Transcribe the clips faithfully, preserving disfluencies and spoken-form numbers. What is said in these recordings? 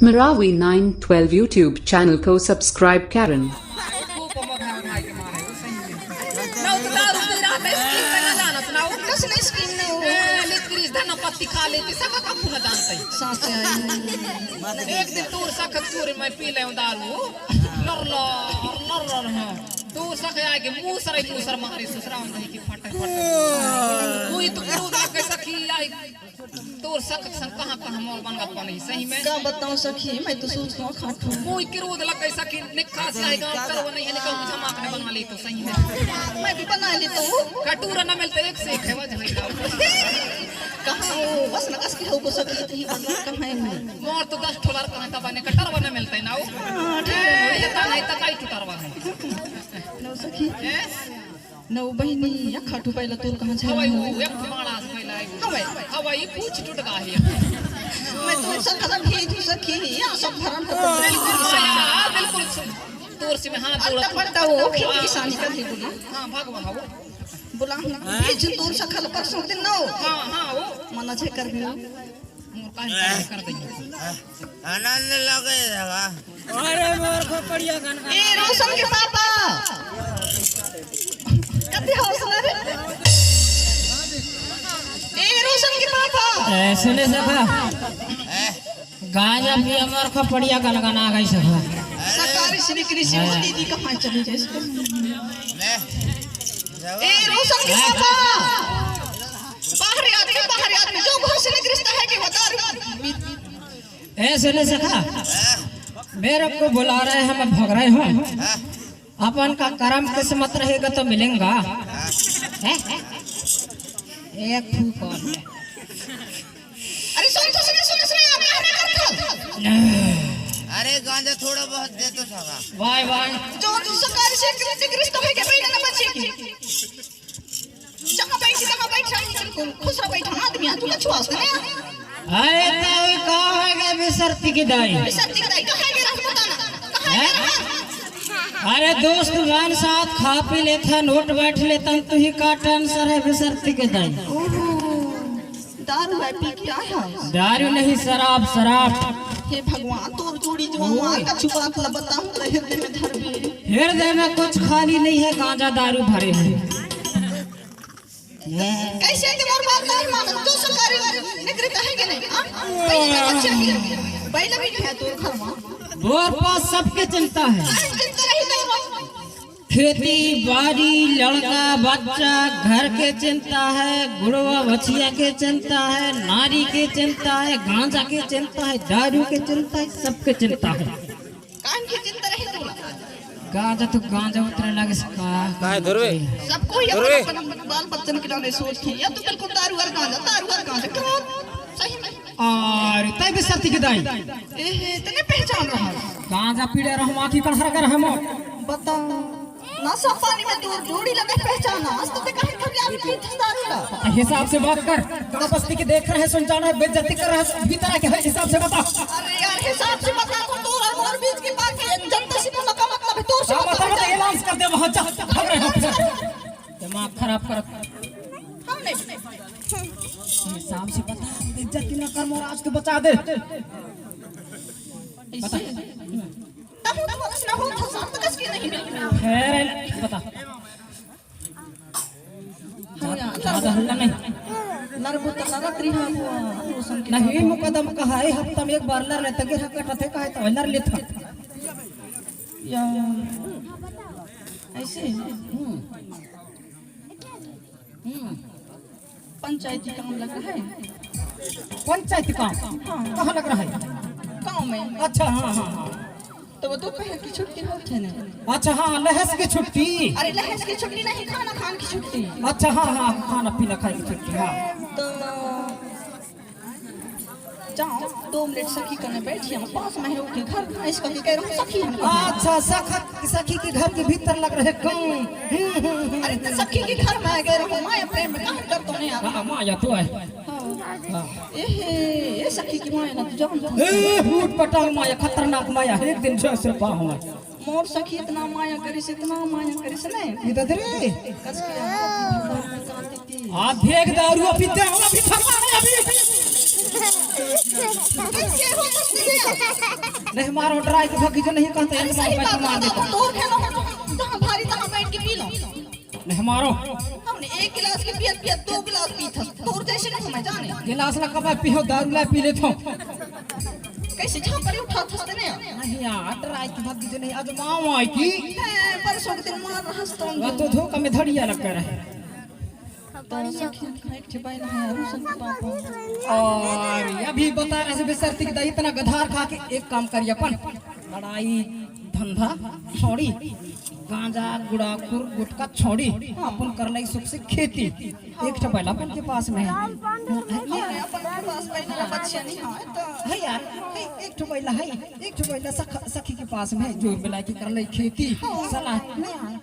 Marawi nine twelve YouTube channel को subscribe करें। खूब कमर है भाई के मारे, वो सही में। ना तो दारू पी रहा था, स्कीम में ना जाना था, ना वो कस नहीं स्कीम में वो। ए, ले क्रिस धन पत्ती खा लेती, सब का फूल जानता है। सांस से आई। एक दिन तोर सखत चोरी मैं पी ले दारू, नर नर, नर नर, हाँ। तोर सख आके मूसर, मूसर मारे ससुरा नहीं कि फट फट। कोई तो क्रोध लग गए सखी आई। तोर सखत सन कहाँ कहाँ मोर बनगत बनी, सही में। का बताऊं सखी, मैं तो सोच के खाटू। कोई क्रोध लग गई सखी, निकास आए गाँव करो नहीं है, निकाल मुझे माँ ने बना ली तो सही में। मैं भी बना ली तो। कटोरा न मिलते, एक से एक है, वजह है। कहाँ हो? बस न कस के हो को सखी, तो ही बनगत कहाँ है वो? मोर तो दस ठोलर कहाँ तब बने, कटरवा न मिलते ना वो। हाँ, ठीक है। ए, ये तो नहीं, तो कई टुटरवा है। नो सखी। ए? नौ बहिनी, या खाटू पहिला तोर कहाँ छे? हवाई, वो एक माड़ा से पहिला है। हवाई। हवाई पूछ टूट गा है। मैं तो सखा भेजू सखी, या सब भरम कर दे। हाँ, यार, बिल्कुल सु-, तोर से मैं हाथ जोड़ा। अल्टा पलटा वो, खेती किसानी कर ली बोली। हाँ, भागवा, हाँ, वो। बोला, ये जो तोर सखा परसों दिन नौ। हाँ, हाँ, वो। मना छे कर भी। मोर काहे कर देंगे? आनंद लगे रहेगा। अरे मोर खोपड़िया गन गन। ए, रोशन के पापा। कते हौसला रे? ए, रोशन के पापा। ए, सुने सखा। गांजा पिए मोर खोपड़िया गन गन आ गई सखा। सरकारी श्री कृषि वो दीदी कहाँ चली जाए इसको? मैं ए, रोशन के पापा। बाहर आदमी, बाहर आदमी, जो घर से निकलता है कि वो दारू। ए, सुने सखा, मेरे को बुला रहे हैं, मैं भाग रहे हूँ। अपन का करम किस्मत रहेगा तो मिलेंगा। हैं? एक फूक और। अरे सुन तो, सुन, सुन, सुन, आप यहाँ नहीं करते हो। अरे गांजा थोड़ा बहुत दे तो सका। वाह, वाह। जो तू सरकारी से क्यों निकलता है कि भाई ना बच्चे की। जहाँ बैठी, तहाँ बैठा है, बिल्कुल खुश रह बैठा आदमी है, तू कछुआ उसने। अरे, ताऊ, कहाँ है गए बिसरती की दाई? बिसरती की दाई, कहाँ है गए रहा, बता ना, कहाँ है गए रहा? अरे, दोस्त मान साथ खा पी लेता, नोट बैठ लेता, तू ही का टेंशन है बिसरती के दाई? ओहो, दारू है, पी के आया है? दारू नहीं, शराब, शराब। हे भगवान, तोर जोड़ी जो मार का छुपा, बताऊं तो हृदय में धर भी। हृदय में कुछ खाली नहीं है, गांजा दारू भरे हैं। कैसे के मोर बात नहीं मानत, तू सरकारी नौकरी तो है कि नहीं? हाँ? पहले बच्चे की, पहले भी है तोर घर में। मोर पास सबके चिंता है। चिंता रही तो खेती बाड़ी, लड़का बच्चा, घर के चिंता है, गुड़वा बछिया के चिंता है, नारी के चिंता है, गांजा के चिंता है, दारू के चिंता है, सबके चिंता है। कान की चिंता रही तो। गांजा तो गांजा उतरे लगे सका। काहे धुरवे? सबको ये धुरवे? अपन, अपन बाल बच्चन के नाम सोच के, या तो बिल्कुल दारू और गांजा, दारू और गांजा, क्यों? सही में। और तय भी सर्दी के दाई। ए हे, तने पहचान रहा। गांजा पीड़े रहमा की कड़हर कर हम। बता। ना सब पानी में तोर जोड़ी लगे पहचाना। आज तो ते कहीं कभी आवे नहीं था दारू का। हिसाब से बात कर। बस्ती के देख रहे, सुन जाना है, बेइज्जती कर रहा है, भीतर आके हर हिसाब से बता। अरे यार, हिसाब से बता तो तोर और मोर बीच की बात है। जनता से तो लगा मतलब है, तोर से हाँ, बता, बता, बता। एलान कर दे वहाँ, जा, भाग रहे हो। दिमाग खराब कर। हम नहीं। हिसाब से बता, बेइज्जती ना कर, मोर आज तो बचा दे। बता। तब तो कुछ ना हो, तो सब तो कस के नहीं मिल। खैर, बता। हाँ यार, ज्यादा हल्ला नहीं। लड़बो तो लड़त रही हम, वो सुन के नहीं, मुकदम कहा है, हफ्ता में एक बार लड़ लेते, गिर हकट रहते, कहे तो लड़ लेता। यार, ऐसे? हम्म। हम्म। पंचायती काम लग रहा है। पंचायती काम? हाँ। कहाँ लग रहा है? गाँव में। अच्छा, हाँ, हाँ, हाँ। तो वो दोपहर की छुट्टी होती है ना। अच्छा, हाँ, लहस की छुट्टी। अरे, लहस की छुट्टी नहीं, खाना खान की छुट्टी। अच्छा, हाँ, हाँ, खाना पीना खाए की छुट्टी, हाँ। तो जाओ, दो मिनट सखी कने बैठी, हम पास में है उनके घर, ऐसे करके कह रहा हूँ, सखी हमको। अच्छा, सखत, सखी के घर के भीतर लग रहे काम। हम्म, हम्म, हम्म। अरे, तो सखी के घर में गए रहो, माया प्रेम में कहाँ कर तो नहीं आता? हाँ, माया तो है। हाँ। हाँ। ए हे, ए सखी की माया ना, तू जान जा। ए, भूत पटांग माया, खतरनाक माया, एक दिन जो सिर पा हुआ। मोर सखी इतना माया करिस, इतना माया करिस ने। इधर रे। कस के भगवान की शांति की। आप भी एक दारू पीते हो, अभी भगवान है अभी। नहीं मारो, डराई के भगी जो नहीं कहते हैं, सही बात मार देता। तोर खेलो, जहाँ भारी तहाँ बैठ के पी लो। नहीं मारो। हमने एक गिलास के पियत पियत दो गिलास पी था। तोर जैसे नहीं मैं जाने। गिलास ला कब पीहो, दारू ला पी लेथो। कैसे झापड़ी उठा था तने? नहीं यार, डराई के भगी जो नहीं, आज माँ आई की। परसों के दिन मार हंस तो। तो धोखा में धड़िया लग रहा है। तो सखी, एक ठे बैला है, अरु संग पापा। और अभी बता रहे से बेसरती के इतना गधार खा के एक काम करिए अपन। लड़ाई धंधा छोड़ी, गांजा गुड़ाखुर गुटखा छोड़ी, अपन कर लाई सुख से खेती। एक ठो बैला अपन के पास में है। अपन के पास बैला बच्चा नहीं है तो। है यार, है, एक ठो बैला है, एक ठो बैला सख-, सखी के पास में है, जोर मिला के कर लाई खेती। सलाह नहीं है।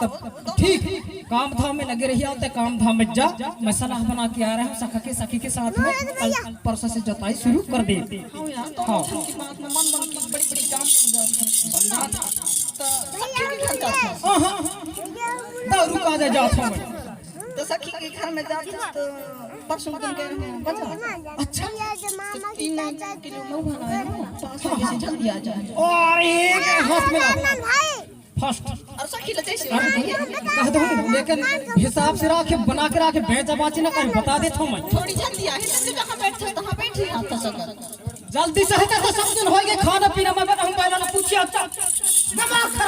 तब ठीक, काम धाम में लगे रहिए, आते काम धाम में जा। मैं सलाह बना के आ रहा हूँ सखा के, सखी के साथ में। कल, कल परसों से जोताई शुरू कर दे। हाँ यार, तो हाँ। की बात में मन मन की बड़ी बड़ी काम बन जाती है। बन जाती है। तो सखी के घर जाते हैं। हाँ, हाँ। दारू का जा जाता हूँ मैं। तो सखी के घर में जाते हैं तो परसों के दिन कह रहे हैं, बजा। अच्छा। तो तीन किलो महुआ लाया ना, पाँच सौ से जल्दी आ जाए। और एक हाथ में ला। फर्स्ट। और सखी ले जैसे अरे, कह दो, लेकिन हिसाब से राखे, बना के राखे, बेचा बाची ना कर, बता देता हूँ मैं। थोड़ी जल्दी आ, हिसाब से जहाँ बैठे, तहाँ बैठी, हाथ का सगर। जल्दी से है तो सब दिन होएंगे, खाना पीना मैं बना हूँ, पहला ना पूछिए, अच्छा। दिमाग खराब।